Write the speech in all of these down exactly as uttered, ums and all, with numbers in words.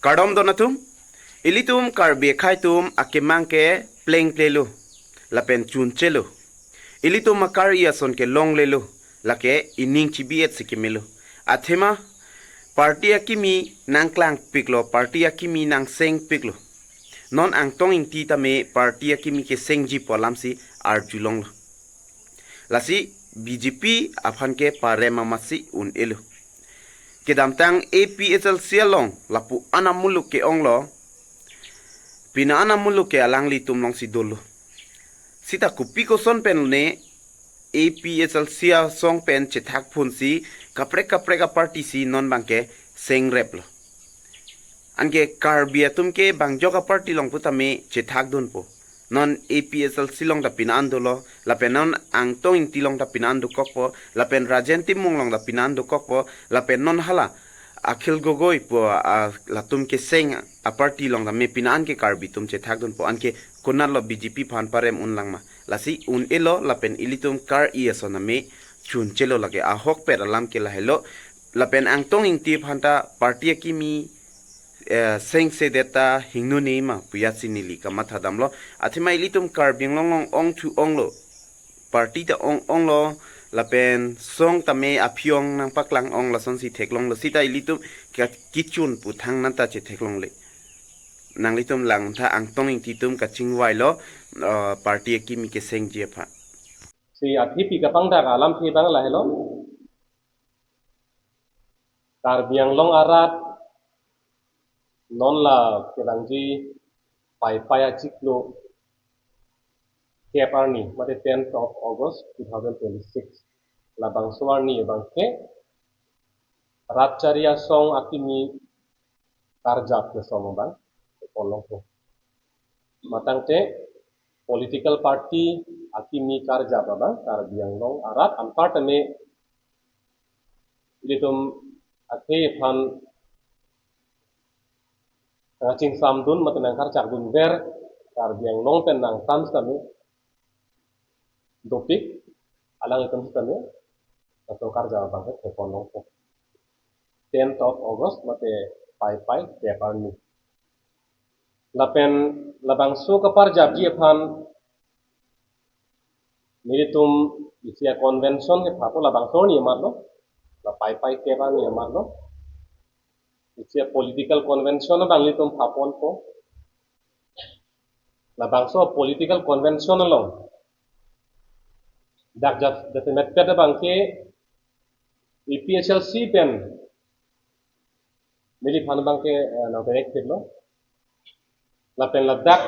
Kardom don atum, ilitum Karbi akhei atum akemang ke plengplelo, lapen chunchelo. Ilitum akar-i ason ke longlelo, lake ining chibi-et si kemelo. Athema, party akimi nangklangpiklo, party akimi nangsengpiklo. Non Angtong Ingti tame party akimi kesengji pu alam si arjulonglo. Lasi B J P aphan ke parem amatsi un-elo. Kedamtang A P H L C along lapu-an amuluk ke-onglo, pina-an amuluk ke alanglitum alongsi dolo. Sita kopi koson pen ne A P H L C asong pen chethak phunsi kaprek kaprek aparty si non abang ke sengreplo. Anke Karbi atum ke bang jok aparty along putame chethakdunpo. Non A P H L C along ta pina-an dolo, lapen non Angtong Ingti along ta pina-an dokokpo, lapen Rajen Timung along ta pina-an dokokpo, lapen non hala Akhil Gogoi pu, ah, latum keseng aparty along tame pina-an ke Karbi atum chethakdunpo, anke konatlo B J P aphan parem unlang ma. Lasi un-elo lapen ilitum kar-i ason tame chunchelo, lake ahokpet alam ke lahelo. Lapen Angtong Ingti aphan ta party akimi, eh, sengsedet ta hingnone ma pu ajatsi neli kamathadamlo. Athema ilitum Karbi Anglong along ongthu-onglo, party ta ong-onglo, lapen song tame aphi-ong nangpaklang-ong, lasonsi theklonglo, sita ilitum ke-, kechun pu thangnat ta chetheklongle. Nanglitum langtha, Angtong Ingti atum kachingvailo, eh, party akimi kesengji aphan. Si athipi kapangdak alamthe abang lahelo. Karbi Anglong arat non la kevangji Paipai achiklo kep arni, mate tenth of August two thousand twenty-six. Labangso arni abang ke rat chari asong akimi karjap kesom abang ponlongpo. Matangte political party akimi karjap abang Karbi Anglong arat anparta me ilitum akhei aphan nangchingsamdun mate nangkarchakdunver, Karbi Anglong pen nangtam sitame dopik, alanglitum sitame laso karjap abang ke theklongpo. Tenth of August mate Paipai kep arni. Lapen labangso kaparjapji aphan nelitum isi a-convention kephapo labangso arni amatlo, la Paipai kep arni amatlo. Isi a-political convention abang nelitum phaponpo. Labangso political convention along dak jas-, jasemetpet abang ke A P H L C pen neliphan abang ke, eh, nang-direct lo. Lapen ladak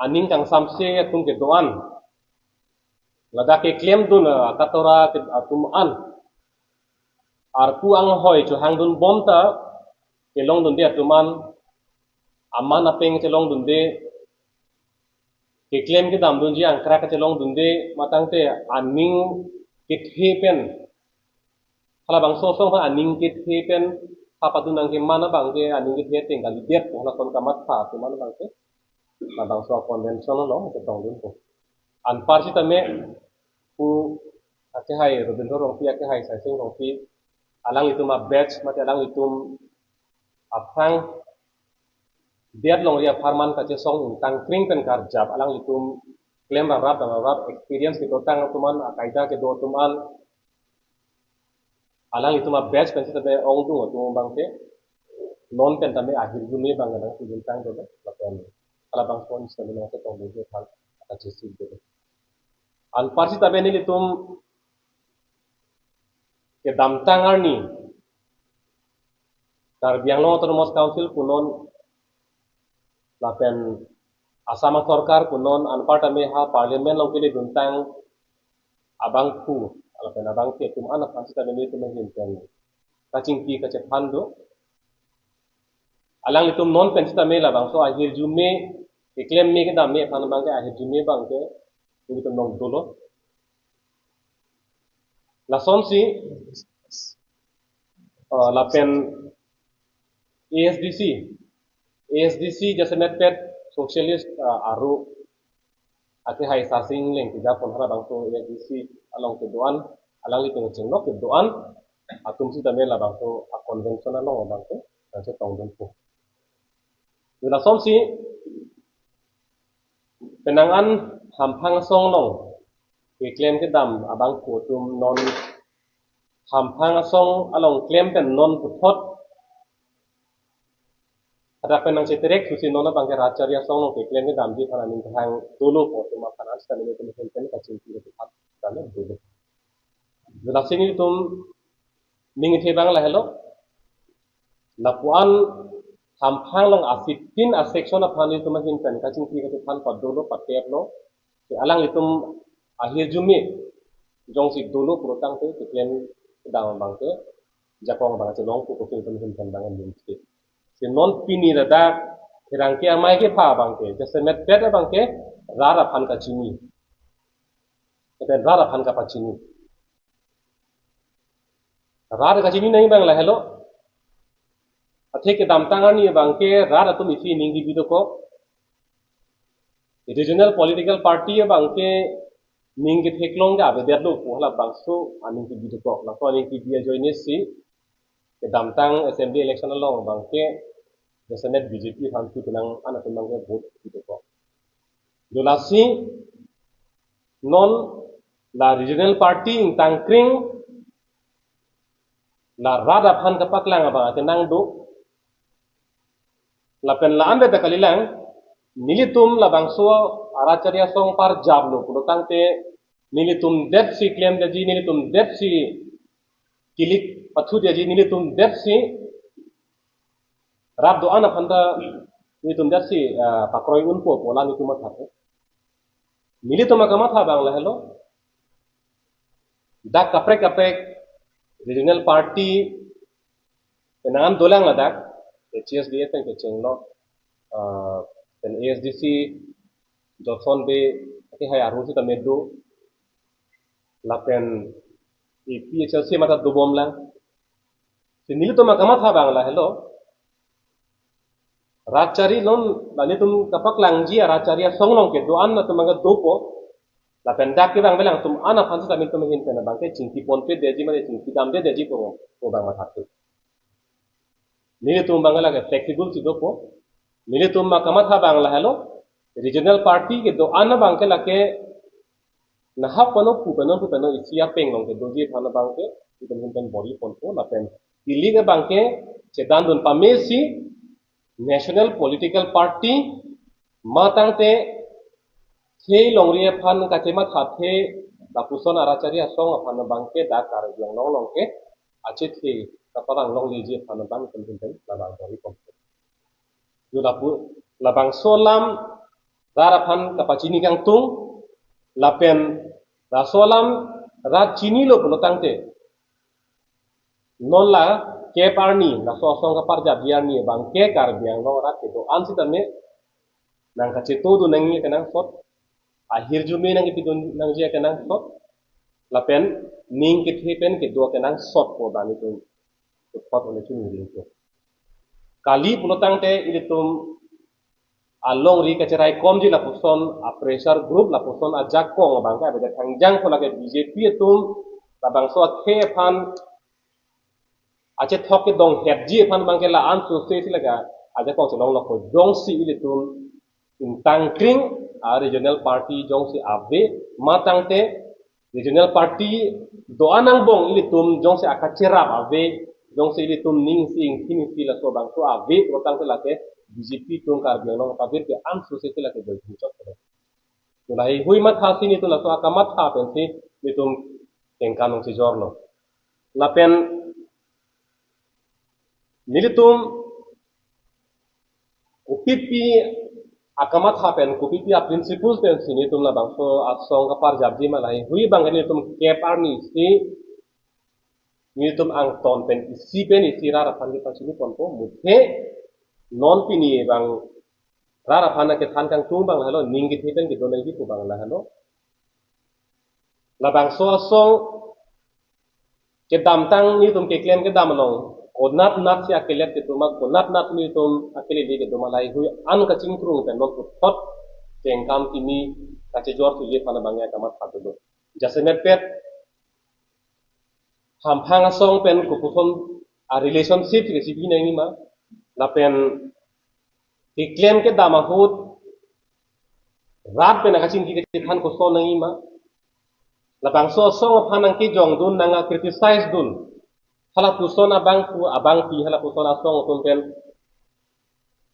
aning kangsamse atum kedo-an, ladak keklemdun, eh, akatora ke atum an, arpu anghoi chohangdunbom ta kelongdunde atum an, aman apeng chelongdunde, keklem kedamdunji angkrak kachelongdunde, matangte aning kethe pen, halabangso asong aphan aning kethe pen hapadun nangkeman abang ke aning kethe ateng kalidet pu halason kamatha atum an abang ke labangso convention along ketongdunpo. Anpar sitame pu akehai Robindro Rongpi, akehai Saising Rongpi, alanglitum a-batch mate alanglitum aphrang det longri apharman kachesong ingtangkring pen karjap, alanglitum klem rarap dam rarap, experience kedotang atum an, akaida kedo atum an, alanglitum a-batch pen sitame ongdung atum abang ke non pen tame ahirjume abang nangpidun tang dolo, lapen halabangso sitame nangchetongdunde aphan kachesik dolo. Anpar sitame nelitum kedamtang arni Karbi Anglong Autonomous Council punon lapen Assam sorkar punon anparta me ha parliament along keleduntang abangphu lapen abangpi atum an aphan sitame nelitum ahin pen kachingki kachephan do. Alanglitum non pen sitame labangso ahirjume, keklem me kedam me aphan abang ke ahirjume abang ke nelitum along dolo. Lasonsi, eh, lapen A S D C, A S D C jasemetpet socialist, eh, aro akehai Saising Engleng kejapon halabangso A S D C along kedo-an, alanglitum chenglok kedo-an atum sitame labangso a-convention along abang ke nangchetongdunpo. Lasonsi penang an Hamphang asong along keklem kedam abang atum non Hamphang asong along klem pen non puthot hadak pen nangcheterek thusi non abangke Ratchari asong along keklem kedamji aphan aning kehang dolo pu atum aphan an sitame nelitum ahin pen kachingki kachethan dolo. Lasi nelitum ning kethe abang lahelo. Lapuan Hamphang along a fifteen a section aphan nelitum ahin pen kachingki kachethan padolo pateplo. Si alanglitum ahirjume jongsi dolo pulotangte keklem kedam abangke jakong abang chelongpo pusi nelitum ahin pen abang ning kethe. Si non pini ladak pherangke amei kepha abangke, jasemetpet abangke rat aphan kachini. Rat aphan kapachini. Rat kachini nangji abang lahelo. Athe kedamtang arni abangke rat atum isi ning kebi dokok. Regional political party abangke ning ketheklong ke avedetlo pu halabangso aning kebi dokok. Laso aning kebi ajoine si kedamtang assembly election along abangke jasemet B J P aphan si penang an atum abangke vote kebi dokok. Lasi non la regional party ingtangkring la rat aphan kapaklang abang akenang do. Lapen la-an beta kalilang, nelitum labangso Ratchari asong parjaplo pulotangte nelitum detsi klemdetji, nelitum detsi kilik pathudetji, nelitum detsi rat do-an aphan ta nelitum detsi, ah, pakroi unpo pu la nelitum matha. Nelitum akamatha abang lahelo. Dak kaprek kaprek regional party penang an dolang ladak, H S D A pen kechenglo, ah, pen A S D C Johnson Bey, ati hai aru sitame do, lapen A P H L C mata dobomlang. Si nelitum akamatha abang lahelo. Ratchari non la nelitum kapaklangji Ratchari asong along kedo-an atum abangke dopo. Lapen dak kevang belang atum an aphan sitame nelitum ahin pen abangke chingki ponpedetji mane chingki damdedetji pu, pu abang mathathe. Nelitum abangke lake flexible si dopo. Nelitum akamatha abang lahelo. Regional party kedo-an abangke lake nahak pano pu pano pu pano isi apeng along kedoji aphan abangke nelitum ahin pen bor-i ponpo lapen ili ke abangke chethandun pamesi national political party matangte khei longri aphan kachemathathe lapuson Ratchari asong aphan abangke dak Karbi Anglong along ke achethe kaparang longleji aphan abang nelitum ahin pen labang bor-i ponpo. Yo lapu labangso alam rat aphan kapachini kangtung lapen laso alam rat chinilo pulotangte non la kep arni, laso asong kaparjapji arni abangke Karbi Anglong rat kedo-an sitame nangkachetongdun nangji akenangsot, ahirjume nangkepidun nangji akenangsot, lapen ning kethe pen kedo akenangsot pu abang nelitum puthot ole chunri ringpo. Kali pulotangte ilitum alongri kacheraikomji lapuson a pressure group lapuson ajakong abangke avedet thangjang pu lake B J P atum labangso akhei aphan achethok kedonghetji aphan abangke la-an sose si lake ajakong chelonglo pu jongsi ilitum ingtangkring a regional party jongsi ave matangte regional party do-an angbong ilitum jongsi akacherap ave, jongsi ilitum ning isi ingthin isi laso abangso ave pulotangte lake B J P atum Karbi Anglong apavirke an sose si lake joi thumchot kere. Lahei hui matha si nelitum laso akamatha pensi nelitum kengkam nangchijorlo. Lapen nelitum kopipi akamatha pen kopipi a principles pensi nelitum labangso asong kaparjapji ma lahei hui abangke nelitum kep arni si nelitum angton pen isi pen isi rat aphan kepachini ponpo muthe non pini abang rat aphan kethan kangtung abang lahelo ning kethe pen kedo nangji pu abang lahelo. Labangso asong kedamtang nelitum keklem kedam along konatnat si akelet kedo ma konatnat nelitum akelele kedo ma lahei hui an kachingkrung pen non puthot kengkam kimi kachejor thuji aphan abangke akamatha dolo. Jasemetpet Hamphang asong pen kopuson a relationship si kesipi nangji ma Lapen keklem kedam ahut rat pen akachingki kachethan koson nangji ma. Labangso asong aphan nangkejongdun, nangkecriticize dun. Halapuson abang pu, abangpi halapuson asong atum pen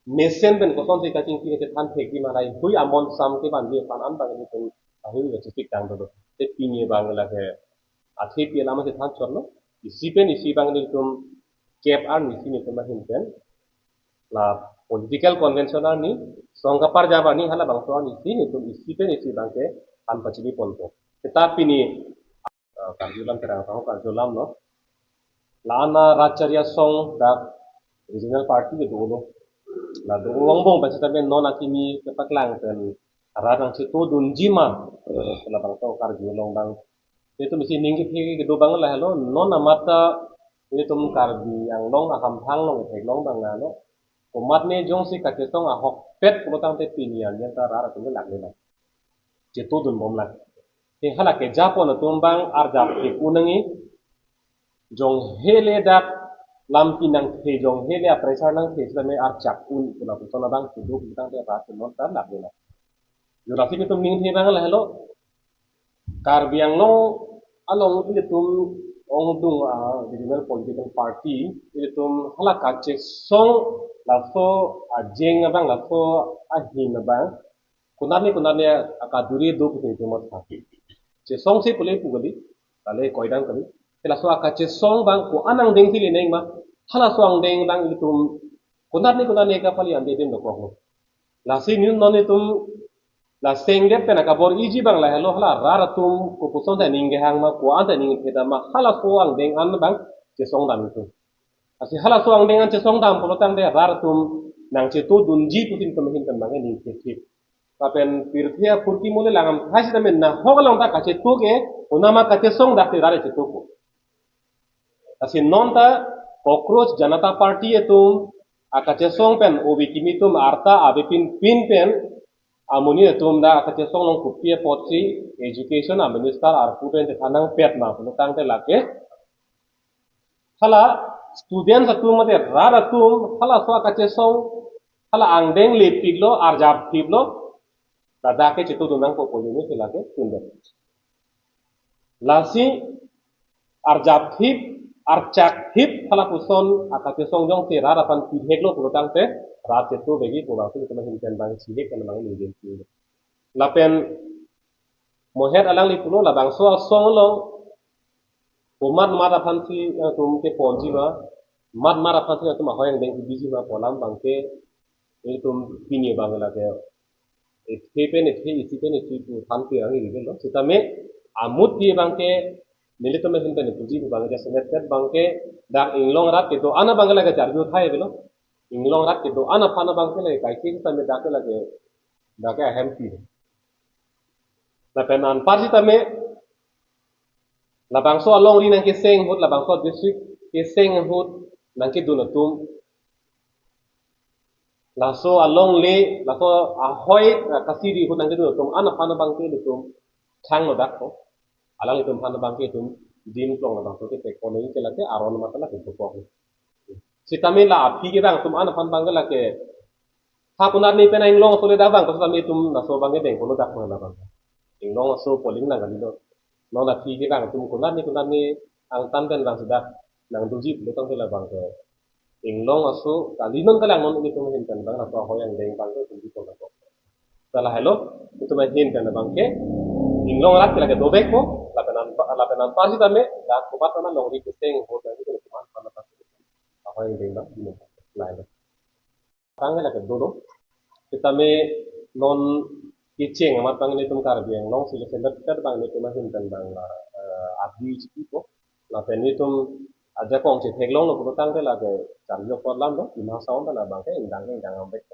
mesen pen kosonsi kachingki kachethan thekji ma, laheihui amon sam kevanji aphan an abang ilitum ahui kachesik tang dolo. Te pini abang lake athepi alam chethan chotlo. Isi pen isi abang ilitum kep arni isi nelitum ahin pen la political convention arni, song kaparjap arni, halabangso arni isi nelitum isi pen isi abangke than pachini ponpo. Seta pini, ah, karju alam terang tang karju alamlo. La-an arat chari asong dak regional party ke dolo. La do angbong pen seta pen non akimi kepaklang pen rat nangchetodunji ma. Labangso karju along abang. Itum isi ning kethe kedo abang lahelo, non amat ta itum Karbi Anglong ahamphang along theklong abang nalo. Komatne jongsi kachesong ahokpet pulotangte pini arni ta rat atum ke lak le lak. Chetodunbom lak. Te hala kejapon atum abang arjap kepun nangji. Jong hele dak lampi nangthe, jong hele apressure nangthe, sitame arjap un pu lapuson abang keduk pulotangte rat atum ta lak le lak. Jo lasi itum ning kethe abang lahelo. Karbi Anglong along ilitum ongdung a regional political party, ilitum hala kachesong laso ajeng abang, laso ahin abang, konatne konatne akaduri do pusi itum matha. Chesongsi pule pu kali, kale koidang kali. Te laso akachesong abang ko-an angdengsi le nangji ma, halaso angdeng abang ilitum konatne konatne kapali ande dem dokoklo. Lasi nelitum non itum la sengdet pen akabor-iji abang lahelo, hala rat atum kopuson ta ning kehang ma, ko-an ta ning kethedam ma, halaso angdeng an abang chesongdam itum. Lasi halaso angdeng an chesongdam pulotangte rat atum nangchetodunji pusi itum ahin pen abang ning kethip. Lapen pirthe aphurkimo le langdam thai sitame nahok along ta kacheto ke, onama kachesong dak te rat chetoko. Lasi non ta Cockroach Janata Party atum akachesong pen obi kimi atum arta avepin pin pen amonit atum dak akachesong along kopi apotsi education a minister arpu pen chethan nangpet ma pulotangte lake hala students atum mate rat atum halaso akachesong hala angdeng lepiklo, arjapthiplo, ladak ke chetodun nangpo pu jongsi lake tundet. Lasi arjapthip, archakthip halapuson akachesong jongsi rat aphan pitheklo pulotangte rat cheto vekji pu abangsi itum ahin pen abang chihek pen abang ningje. Lapen mohet alangli pulo labangso asong along komat mat aphansi itum keponji ma, mat mat aphansi itum ahoi angdeng kebiji ma pu alam abangke itum pini abang lake ethe pen ethe, isi pen isi pu than pirang iri lo. Sitame amutpi abangke nelitum ahin pen puji pu abangke semet ket abangke dak inglong rat kedo-an abangke lake charju thai avelo. Inglong rat kedo-an aphan abangke lake kaike sitame dak ke lake, dak ke ahempi. Lapen anpar sitame labangso alongri nangkeseng ahut, labangso district keseng ahut nangkedun atum, laso alongle, laso ahoi, ah, kasiri ahut nangkedun atum an aphan abangke ilitum thanglo dak ko. Alanglitum aphan abangke itum dim klong labangso ke tek konei ke lake aron mata lake dokok. Sitame la aphi ke abang atum an aphan abangke lake ha konatne pen inglong aso le dak abang, sitame itum laso abangke dengponlo dak ko labang. Inglong aso polling nang kalilo. Non aphi ke abang atum konatne konatne angtan pen abang sudah nangdoji pulotangte labangke inglong aso kali non kalang non itum ahin pen abang laso ahoi angdeng abangke itum doji ponlo. Hala helo, itum ahin pen abangke inglong rat ke lake dovekpo, lapen an, lapen anpar sitame dak komat nang longri keseng ahut nangkedun atum an aphan abangke ahoi angdeng abang dino. Lahelo. Tangke lake dolo. Sitame non kecheng amat abang nelitum Karbi Anglong si le semet ket abang nelitum ahin pen abang la, eh, abdi chikipo. Lapen nelitum ajakong chetheklonglo pulotangte lake charjok pot alamlo, ima saon ta labangke ingdang ke ingdang ambek.